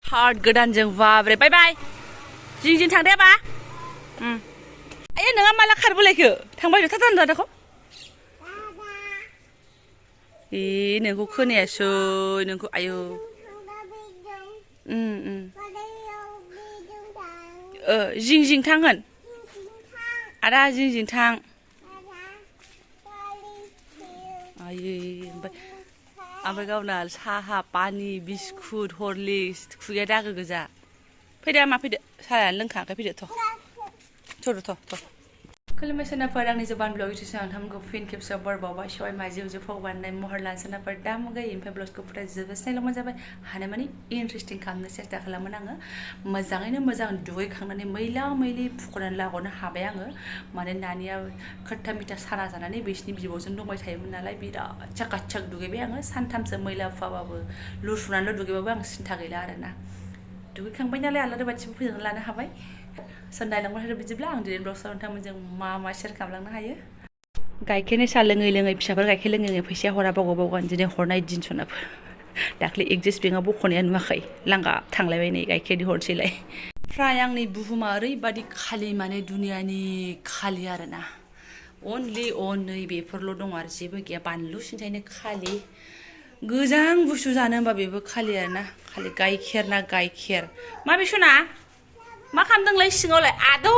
heart गोदानजों बाब्रे बाय बाय जिं थांदे बा आयै नोंहा माला खारबोलायखो थांबाय र' थाथान दादाखौ नोंखौ खोनायासै नोंखौ आयौ जिं थां होन आदा जिं थां आयै ओमफ्राय गावना साहा पानि बिस्कुट हरलिक्स खुगाया दागो गोजा फैदो मा फैदो साहायानो लोंखाङाखै फैदो थ' खुलुमबाय सोनाफोर आंनि जबान ब्लग इउटुब चेनेल नोंथांमोनखौ फिन खेबसेयाव बरबावबाय सबाय माजि उजु फगबाननाय महर लानो सोनाफोर दा मुगाय ओमफ्राय ब्लगखौ फुरा जोबोस्नायल' मोनजाबाय हानायमानि इन्टारेस्टिं खालामनो सेस्था खालामोन आङो मोजाङैनो मोजां दुगैखांनानै मैला मैलि फुख'नानै लागरनो हाबाय आङो माने नानिया खोथा मिथा साना जानानै बिसिनि बिब'जों दंबाय थायोमोन नालाय बिराद चाकाचाक दुगैबाय आङो सानथामसो मैला फुवाबाबो लुसुनानैल' दुगैबाबो आं सिन्था गैला आरोना दुगैखांबाय नालाय आलादा बाथिबो फोजोंना लानो हाबाय नायलांबाय थादो बिदिब्ला आं दिनै ब्लगआव नोंथांमोनजों मा शेयार खालामलांनो हायो गाइखेरनि साहा लोङै फिसाफोर गाइखेर लोङै फैसाया हरा बावगान दिनै हरनाय दिन सनाफोर दाख्लै एक्जिस बेंकआव बख'नाया नुवाखै लांगाब थांलायबाय नै गाइखेरनि हरसैलाय फ्राय आंनि बुहुमा ओरैबादि खालि माने दुनियानि खालि आरोना अनलि बेफोरल' दं आरो जेबो गैया बानलु सिन्थायनो खालि गोजां बुस्थु जानो होनबा बेबो खालि आरोना खालि गाइखेर ना गाइखेर मा बेसना मा खालामदोंलाय सिङावलाय आदौ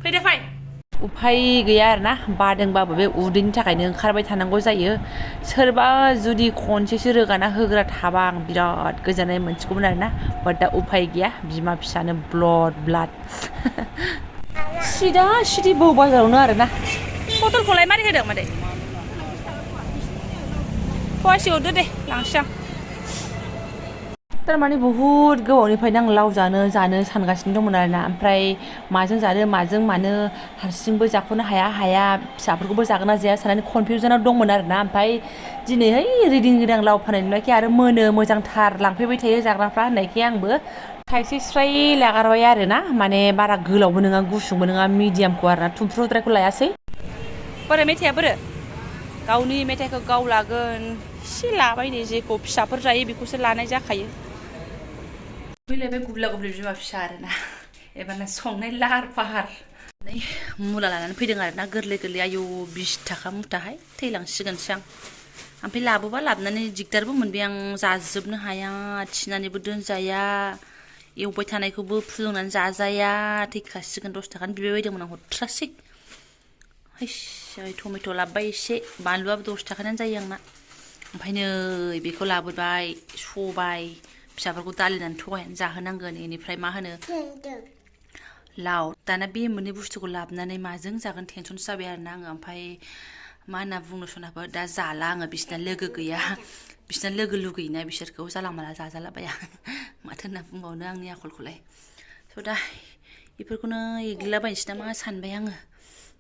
फैदो फै उफाय गैया आरोना बादोंबाबो बे उदैनि थाखायनो ओंखारबाय थानांगौ जायो सोरबा जुदि खनसेसो रोगाना होग्रा थाबा आं बिराद गोजोननाय मोनसिगौमोन आरोना बाट दा उफाय गैया बिमा फिसानो ब्लाड सिदा बौ बाजारावनो आरोना बथलखौलाय मारै होदों मादै फवासे हरदो दे लांसै आं थारमाने बुहुद गोबावनिफ्रायनो आं लाव जानो सानगासिनो दंमोन आरोना ओमफ्राय माजों जानो माजों मानो हारसिंबो जाख'नो हाया फिसाफोरखौबो जागोन ना जाया साननानै कनफिउजनाव दंमोन आरोना ओमफ्राय दिनैहाय रिदिं रिदां लाव फाननाय नुनायखाय आरो मोनो मोजांथार लांफैबाय थायो जाग्राफ्रा होननायखाय आंबो थाइसे स्राय लागारबाय आरोना माने बारा गोलावबो नङा गुसुंबो नङा मिडियामखौ आरोना थुमफ्रुद्रायखौ लायासै बोरै मेथाइया बोरो गावनि मेथाइखौ गाव लागोन एसे लाबाय नै जेखौ फिसाफोर जायो बेखौसो लानाय जाखायो फैलायबाय गुब्ला गुब्लि बिमा फिसा आरोना एबारना संनाय लाहार फाहार मुला लानानै फैदों आरोना गोरलै आयौ 20 थाखा मुथाहाय थैलांसिगोनसो आं ओमफ्राय लाबोनानै दिगदारबो मोनबाय आं जाजोबनो हाया थिनानैबो दोनजाया एवबाय थानायखौबो फुदुंनानै जाजाया थैखासिगोन 10 थाखानि बिबाय बायदोंमोन आं हरथ्रासै टमेट' लाबोबाय एसे बानलुआबो 10 थाखानियानो जायो आंना ओमफ्राय नै बेखौ लाबोबाय सबाय फिसाफोरखौ दालिनानै थगायनानै जाहोनांगोन बेनिफ्राय मा होनो लाव दाना बे मोननै बुस्थुखौ लाबोनानै माजों जागोन टेनसनसो जाबाय आरोना आङो ओमफ्राय मा होनना बुंनो सनाबो दा जाला आङो बिसिना लोगो गैया बिसिना लोगो लुगैयोना बिसोरखौ जाला माला जाजालाबाया माथो होनना बुंबावनो आंनि आखलखौलाय स' दा बेफोरखौनो एग्लिलाबायनोसै नामा सानबाय आङो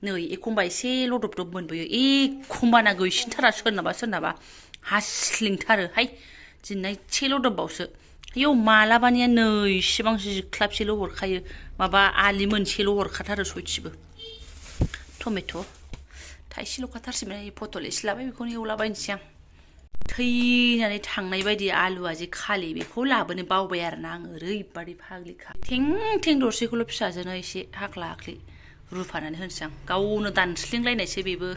नै एखमबा एसे लदब मोनबोयो एखमबाना गैसिनथारा सोरनाबा हास्लिंथारोहाय दिनै एसे लदबबावसो आयौ मालाबानिया नै इसेबांसो जिख्लाबसेल' हरखायो माबा आलि मोनसेल' हरखाथारो सयथिबो टमेट' थाइसेल' खाथारसिमोन पटल एसे लाबाय बेखौनो एवलाबायनोसै आं थैनानै थांनाय बायदि आलुआ जे खालि बेखौ लाबोनो बावबाय आरोना आङो ओरैबादि फाग्लिखा थें दरसेखौल' फिसाजोनो एसे हाख्ला रुफानानै होनोसै आं गावनो दानस्लिंलायनायसो बेबो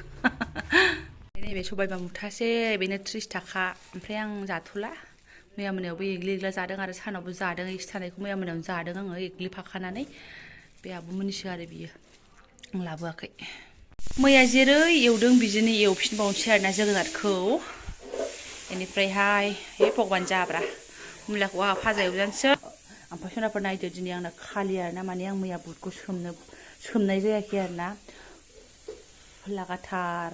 नैबे सबायबिमा मुथासे बेनो 30 थाखा ओमफ्राय आं जाथ'ला मैया मोनायावबो एग्लिग्ला जादों आरो सानावबो जादों एसे थानायखौ मैया मोनायावनो जादों आङो एग्लिफाखानानै बे आब'मोननिसो आरो बियो आं लाबोआखै मैया जेरै एवदों बिदिनो एवफिनबावनोसै आरोना जोगोनारखौ बेनिफ्रायहाय हे भगबान जाब्रा मुलाखौ आंहा भाजा एवजानोसै ओमफ्राय सोनाफोर नायदो दिनै आंना खालि आरोना माने आं मैया बुटखौ सोमनाय जायाखै आरोना लागाथार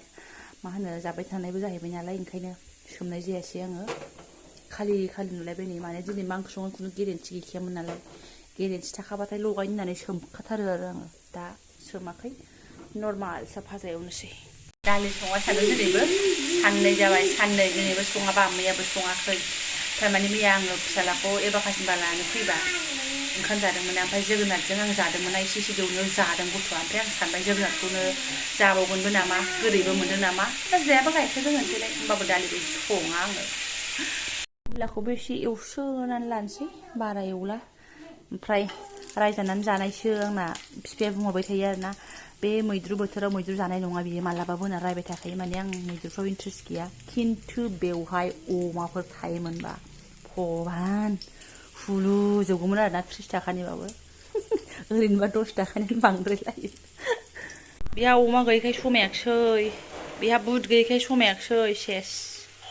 मा होनो जाबाय थानायबो जाहैबाय नालाय ओंखायनो सोमनाय जायासै आङो खालि नुलायबाय नै माने दिनै मा ओंख्रि संगोन खुनु गेरेन्थि गैखायामोन नालाय गेरेन्थि थाखाबाथाय लगायनो होननानै सोमखाथारो आरो आङो दा सोमाखै नर्मालसो भाजा एवनोसै दालि संबाय थादों दिनैबो साननै जाबाय दिनैबो सङाबा मैयाबो सङाखै थारमाने मैया आङो फिसालाखौ एबाकासनिबा लानो फैबा ओंखाम जादोंमोन ओमफ्राय जोगोनारजों आं जादोंमोन एसे दौनायाव जादों गथ'आ ओमफ्राय आं सानबाय जोगोनारखौनो जाबावगोनबो नामा गोदैबो मोनदों नामा दा जायाबा गाइखेरजों होनोसैलाय होमबाबो दालिखौ सङा आङो मुलाखौबो एसे एवस्रोनानै लानोसै बारा एवला ओमफ्राय रायजानानै जानायसो आंना बिफाया बुंहरबाय थायो आरोना बे मैद्रु बोथोराव मैद्रु जानाय नङा बियो मालाबाबो होनना रायबाय थाखायो माने आं मैद्रुफ्राव इन्ट्रेस्ट गैया खिन्थु बेवहाय अमाफोर थायोमोनबा भगबान हुलुजोबगौमोन आरोना 30 थाखानिबाबो ओरैनोबा 10 थाखानि बांद्राय लायो बेहा अमा गैयैखाय समायाखसै बेहा बुट गैयैखाय समायाखसै सेस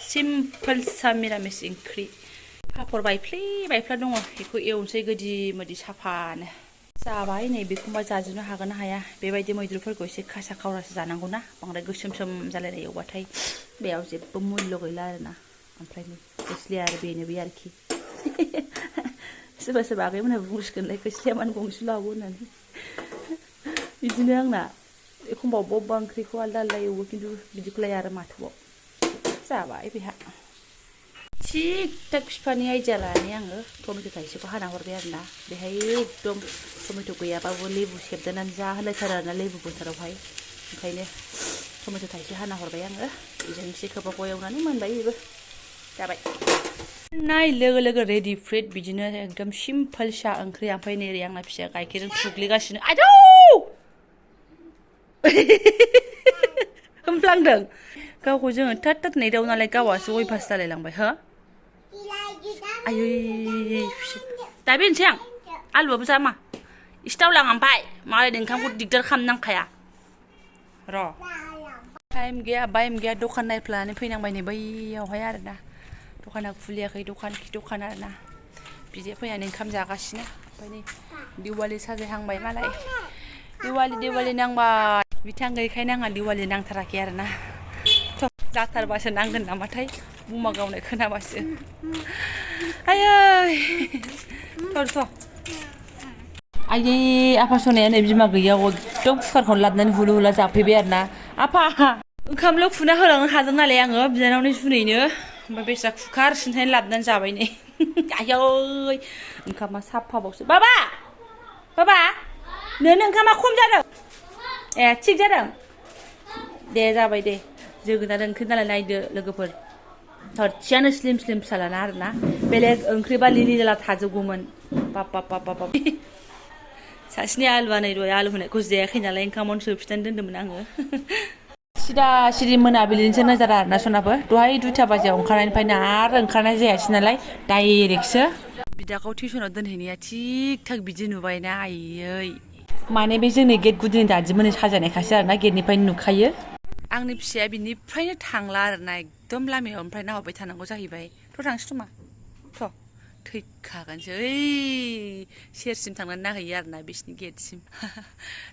सिम्पोल सा मिरामिस ओंख्रि पापर बायफ्ला दङ बेखौ एवनोसै गोदि मोदि साफानो जाबाय नै बेखौबा जाजोबनो हागोन ना हाया बेबायदि मैद्रुफोरखौ एसे खासा खावरासो जानांगौना बांद्राय गोसोम जालायनाय एवबाथाय बेयाव जेबो मुल्य गैला आरोना ओमफ्राय खोस्लिया आरो बेनो बे आरोखि सोरबा आगैमोनहा बुंसिगोनलाय खोस्लिया मानो गंसे लाबो होननानै बिदिनो आंना एखमबा अबेबा ओंख्रिखौ आलदा एवो खिन्थु बिदिखौलाय आरो माथोबाव जाबाय बेहा थिग थाक बिफानि आइडिया लानानै आङो टमेट' थाइसेखौ हाना हरबाय आरोना बेहाय एकदम टमेट' गैयाबाबो लेबु सेबदेरनानै जा होलायथारो आरोना लेबु बोथोरावहाय ओंखायनो टमेट' थाइसे हाना हरबाय आङो बेजों एसे खोबाखौ एवनानै मोनबाय बेबो जाबाय नाय लोगो रेडि फ्रेड बिदिनो एकदम सिम्पोल सा ओंख्रि ओमफ्राय नै आंना फिसाया गाइखेरजों थुग्लिगासिनो आयौ होमफ्लांदों गावखौ जोङो थाट नेदाव नालाय गावासो अयभास जालायलांबाय हो आयै दा बेनोसै आं आलुआबो जामा इस्टाव लां ओमफ्राय मालायनि ओंखामखौ दिगदार खालामनांखाया र' टाइम गैया दखान नायफ्लानानै फैनांबाय नै बैयावहाय आरोना दखाना खुलियाखै दखान आरोना बिदि फैनानै ओंखाम जागासिनो ओमफ्राय नै दिवालि साजायहांबाय मालाय दिवालि नांबाय बिथां गैयैखायनो आंहा दिवालि नांथाराखै आरोना जाथारबासो नांगोन नामाथाय बुमा गावनाय खोनाबासो आयै आयै आफा सनाया नै बिमा गैयाव एकदम कुकारखौनो लाबोनानै हुला जाफैबाय आरोना आफा ओंखामल' खुना होलांनो हादों नालाय आङो बिनानावनि जुनैनो ओमफ्राय बेस्रा कुकार सिन्थायनानै लाबोनानै जाबाय नै आयै ओंखामा साफाबावसो बाबा नोंनो ओंखामा खम जादों ए थिग जादों दे जाबाय दे जोगोनार ओंख्रि नालाय नायदो लोगोफोर थरसेयानो स्लिम फिसालाना आरोना बेलेग ओंख्रिबा लिला थाजोबगौमोन बाब सासेनि आलुआ नै दहाय आलु होनायखौ जायाखै नालाय ओंखामावनो सोफिननानै दोन्दोंमोन आङो सिदा मोनाबिलिनिसो नोजारा आरोना सनाफोर दहाय 2 बाजियाव ओंखारनायनिफ्रायनो आरो ओंखारनाय जायासै नालाय डाइरेक्टसो बिदाखौ टिउसनाव दोनहैनाया थिग थाक बिदि नुबायना आयै माने बे जोंनि गेट गुदिनि दादिमोननि साजायनायखासो आरोना गेटनिफ्रायनो नुखायो आंनि फिसाया बिनिफ्रायनो थांला आरोना एकदम लामायाव ओमफ्राय नाहरबाय थानांगौ जाहैबाय थांसै खोमा थैखागोनसो ओइ सेरसिम थांनानै नाहैयो आरोना बिसिनि गेटसिम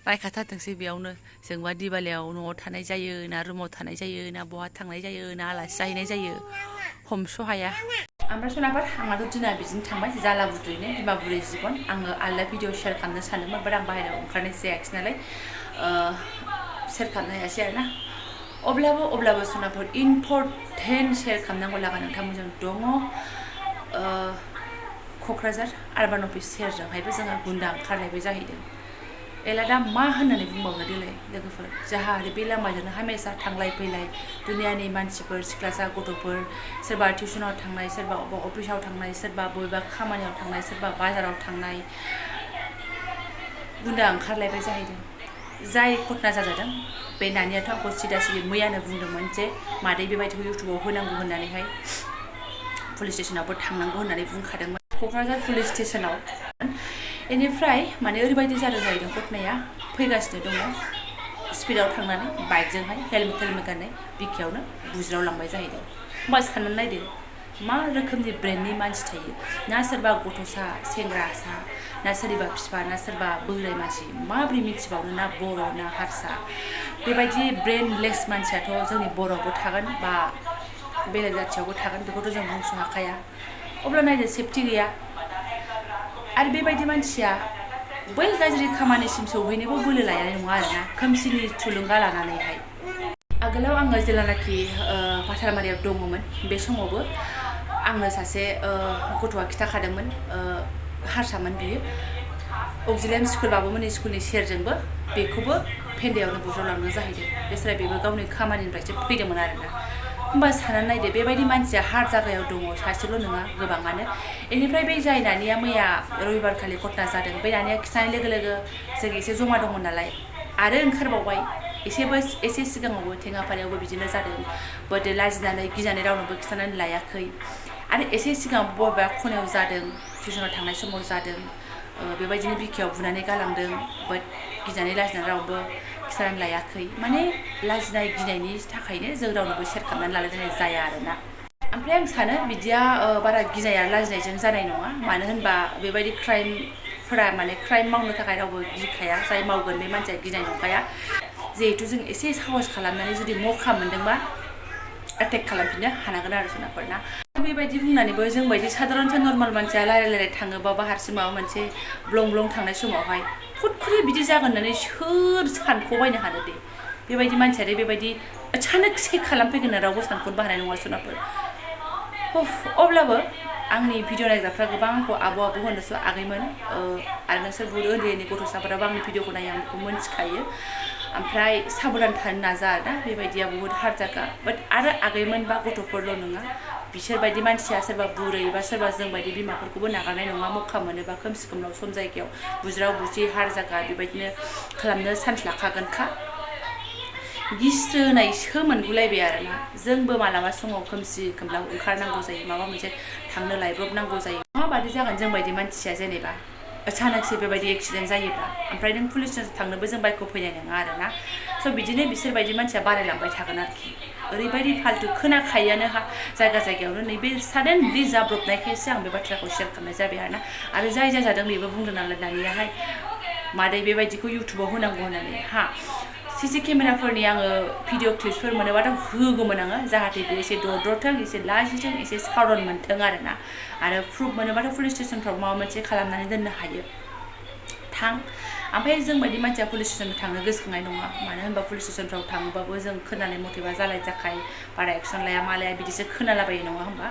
रायखाथारथोंसै बेयावनो जोंबा दिवालियाव न'आव थानाय जायो ना रुमाव थानाय जायो ना बहा थांनाय जायो ना आलासि जाहैनाय जायो हमस' हाया ओमफ्राय सनाफोर आंनाथ' दिना बिदिनो थांबाय जाला बुद्रुयैनो बिमा बुरै जिबन आङो आलदा भिडिअ शेयार खालामनो सानदोंमोन बाट आं बाहेरायाव ओंखारनाय जायाखिसै नालाय शेयार खालामनो हायासै आरोना अब्लाबो सनाफोर इम्परटेन्ट शेयार खालामनांगौ लागा नोंथांमोनजों दङ क'क्राझार आर्बान अफिस सेरजोंहायबो जोंहा गुन्दा ओंखारलायबाय जाहैदों एला दा मा होननानै बुंबावनो देलाय लोगोफोर जोंहा आरो बे लामाजोंनो हामेसा थांलाय फैलाय दुनियानि मानसिफोर सिख्लासा गथ'फोर सोरबा टिउसनाव थांनाय सोरबा अबेबा अफिसाव थांनाय सोरबा बबेबा खामानियाव थांनाय सोरबा बाजाराव थांनाय गुन्दा ओंखारलायबाय जाहैदों जाय घटना जाजादों बे नानियाथ' आंखौ सिदा मैयानो बुंदोंमोन जे मादै बेबायदिखौ इउटुबाव होनांगौ होननानैहाय पुलिस स्टेसनावबो थांनांगौ होननानै बुंखादोंमोन क'क्राझार पुलिस स्टेसनाव बेनिफ्राय माने ओरैबायदि जादों जाहैदों घटनाया फैगासिनो दङ स्पिडाव थांनानै बाइकजोंहाय हेलमेट गाननाय बिखायावनो बुज्रावलांबाय जाहैदों होमबा साननानै नायदो मा रोखोमनि ब्रेन्डनि मानसि थायो ना सोरबा गथ'सा सेंग्रासा ना सोरनिबा बिफा ना सोरबा बोराय मानसि माबोरै मिथिबावनो ना बर' ना हारसा बेबायदि ब्रेन्डलेस मानसियाथ' जोंनि बर'आवबो थागोन बा बेलेग जाथियावबो थागोन बेखौथ' जों बुंस' हाखाया अब्ला नायदो सेफटि गैया आरो बेबायदि मानसिया बै गाज्रि खामानिसिम सौहैनोबो बोलो लायनाय नङा आरोना खोमसिनि थुलुंगा लानानैहाय आगोलाव आङो जेलानाखि बाथारमारियाव दङमोन बे समावबो आंनो सासे गथ'आ खिथाखादोंमोन हारसामोन बियो अक्जिलियाम स्कुल बाबुमोननि स्कुलनि सेरजोंबो बेखौबो फेन्दायावनो बुज्रावलांनो जाहैदों बेनिफ्राय बेबो गावनि खामानिनिफ्रायसो फैदोंमोन आरोना होमबा साननानै नायदो बेबायदि मानसिया हार जायगायाव दङ सासेल' नङा गोबाङानो बेनिफ्राय बे जाय नानिया मैया रबिबार खालि घटना जादों बे नानिया खिथानाय लोगो लोगो जों एसे जमा दंमोन नालाय आरो ओंखारबावबाय एसे सिगाङावबो थेङाफारियावबो बिदिनो जादों बोदो लाजिनानै गिनानै रावनोबो खिथानानै लायाखै आरो एसे सिगां बबेबा खनायाव जादों टिउसनाव थांनाय समाव जादों बेबायदिनो बिखायाव बुनानै गालांदों बाट गिनानै लाजिनानै रावबो खिथानानै लायाखै माने लाजिनाय गिनायनि थाखायनो जों रावनोबो शेयार खालामनानै लालायनाय जाया आरोना ओमफ्राय आं सानो बिदिया बारा गिनाय आरो लाजिनायजों जानाय नङा मानो होनबा बेबायदि क्राइमफोरा माने क्राइम मावनो थाखाय रावबो गिखाया जाय मावगोन बे मानसिया गिनाय नंखाया जिहेथु जों एसे साहस खालामनानै जुदि मौका मोन्दोंबा एटेक खालामफिननो हानांगोन आरो जुनारफोरना बेबायदि बुंनानैबो जों बायदि साधारनथा नर्माल मानसिया रायलाय थाङोबा बा हारसिं माबा मोनसे ब्लं थांनाय समावहाय फुटखुरि बिदि जागोन होननानै सोर सानख'बायनो हानो दे बेबायदि मानसियानो बेबायदि अचानकसे खालामफैगोन रावबो सानख'नोबो हानाय नङा जुनारफोर अब्लाबो आंनि भिडिअ नायग्राफ्रा गोबां आंखौ आब' होनोसो आगैमोन आरो नोंसोर बुहुद उन्दै गथ'साफोराबो आंनि भिडिअखौ नायो आं बेखौ मोनथिखायो ओमफ्राय साबधान थानो नाजा आरोना बेबायदिया बुहुद हार्ड जागा बाट आरो आगैमोन बा गथ'फोरल' नङा बिसोरबायदि मानसिया सोरबा बुरै बा सोरबा जों बायदि बिमाफोरखौबो नागारनाय नङा मौका मोनोबा खोमसि खोमलाव सम जायगायाव बुज्राव बुजि हार जागा बेबायदिनो खालामनो चान्स लाखागोनखा गिस्रोनायसो मोनगुलायबाय आरोना जोंबो मालाबा समाव खोमसि खोमलाव ओंखारनांगौ जायो माबा मोनसे थांनो लायब्रबनांगौ जायो माबायदि जागोन जों बायदि मानसिया जेनेबा अचानकसे बेबायदि एक्सिडेन्ट जायोब्ला ओमफ्राय नों पुलिस स्टेसन थांनोबो जों बाइकखौ फैनाय नङा आरोना स' बिदिनो बिसोरबायदि मानसिया बारायलांबाय थागोन आरोखि ओरैबायदि फाल्तु खोनाखायोआनो जायगा जायगायावनो नैबे साडेनलि जाब्रबनायखायसो आं बे बाथ्राखौ शेयार खालामनाय जाबाय आरो जाय जादों बेबो बुंदों नालाय दानियाहाय मादै बेबायदिखौ इउटुबाव होनांगौ होननानै सीसी केमेराफोरनि आङो भिडिअ क्लिप्सफोर मोनोबाथ' होगौमोन आङो जाहाथे बे एसे दद्रथों एसे लाजिथों एसे सावधान मोनथों आरोना आरो प्रुफ मोनोबाथ' पुलिस स्टेसनफ्राव माबा मोनसे खालामनानै दोननो हायो थां ओमफ्राय जों बायदि मानसिया पुलिस स्टेसन थांनो गोसोखांनाय नङा मानो होनबा पुलिस स्टेसनफ्राव थाङोबाबो जों खोनानाय मथेबा जालाय जाखाय बारा एक्सन लाया मा लाया बिदिसो खोनालाबायो नङा होमबा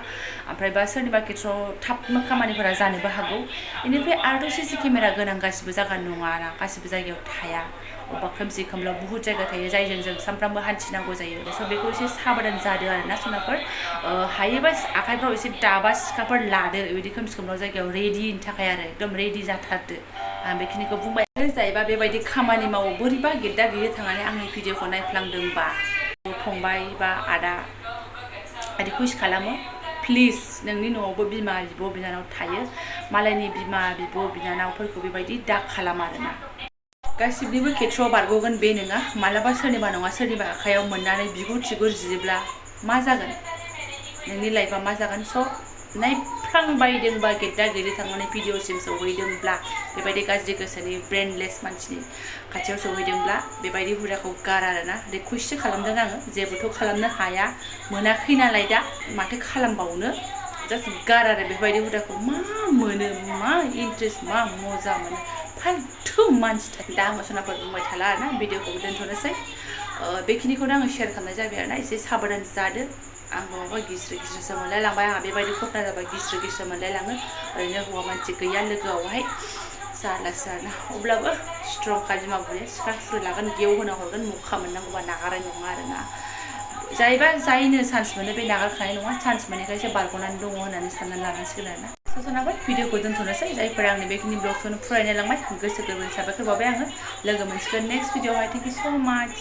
ओमफ्राय बा सोरनिबा खेथ्रआव थाबनो खामानिफोरा जानोबो हागौ बेनिफ्राय आरोथ' सीसी केमेरा गोनां गासिबो जायगा नङा ना गासिबो जायगायाव थाया अबेबा खोमसि खोमलाव बुहुत जायगा थायो जायजों जों सानफ्रामबो हान्थिनांगौ जायो स' बेखौ एसे साबधान जादो आरोना जुनारफोर हायोबा आखाइफ्राव एसे दाबा सिखाफोर लादो बेबायदि खोमसि खोमलाव जायगायाव रेडिनि थाखाय आरो एकदम रेडि जाथारदो आं बेखिनिखौ बुंबाय जायोबा बेबायदि खामानि मावो बोरैबा गेद्दा गेद्दि थांनानै आंनि भिडिअखौ नायफ्लांदोंबा फंबाय बा आदा रिकुवेस्ट खालामो प्लिज नोंनि न'आवबो बिमा बिब' बिनानाव थायो मालायनि बिमा बिब' बिनानावफोरखौ बेबायदि दा खालाम आरोना गासिबनिबो खेथ्रआव बारग'गोन बे नङा मालाबा सोरनिबा नङा सोरनिबा आखायाव मोननानै बिगुर थिगुर जियोब्ला मा जागोन नोंनि लाइफआ मा जागोन स' नायफ्लांबायदोंबा गेद्दा गेद्दि थांनानै भिडिअसिम सौहैदोंब्ला बेबायदि गाज्रि गोसोनि ब्रेनलेस मानसिनि खाथियाव सौहैदोंब्ला बेबायदि हुदाखौ गार आरोना रिकुवेस्टसो खालामदों आङो जेबोथ' खालामनो हाया मोनाखै नालाय दा माथो खालामबावनो जास्ट गार आरो बेबायदि हुदाखौ मा मोनो मा इन्ट्रेस्ट मा मजा मोनो फाल्तु मानसि दा आङो सोनाफोर बुंबाय थाला आरोना भिडिअखौबो दोनथ'नोसै बेखिनिखौनो आङो शेयार खालामनाय जाबाय आरोना एसे साबधान जादो आंबो माबा गिस्रो गिस्रोसो मोनलायलांबाय आंहा बेबायदि घटना जाबाय गिस्रो गिस्रो मोनलायलाङो ओरैनो हौवा मानसि गैया लोगोआवहाय जारलासो आरोना अब्लाबो स्ट्रं काजिमा बुरै सिखा सुरि लागोन गेव होना हरगोन मौका मोननांगौबा नागारनाय नङा आरोना जायबा जायनो चान्स मोनो बे नागारखानाय नङा चान्स मोननायखायसो बारग'नानै दङ होननानै साननानै लानांसिगोन आरोना ससनाबाय भिडिअखौ दोनथ'नोसै जायफोरा आंनि बेखिनि ब्लगखौनो फरायनाय लांबाय गोसो गोरबोनि साबायखर बावबाय आङो लोगो मोनसिगोन नेक्स्ट भिडिअआवहाय थेंक इउ स' माच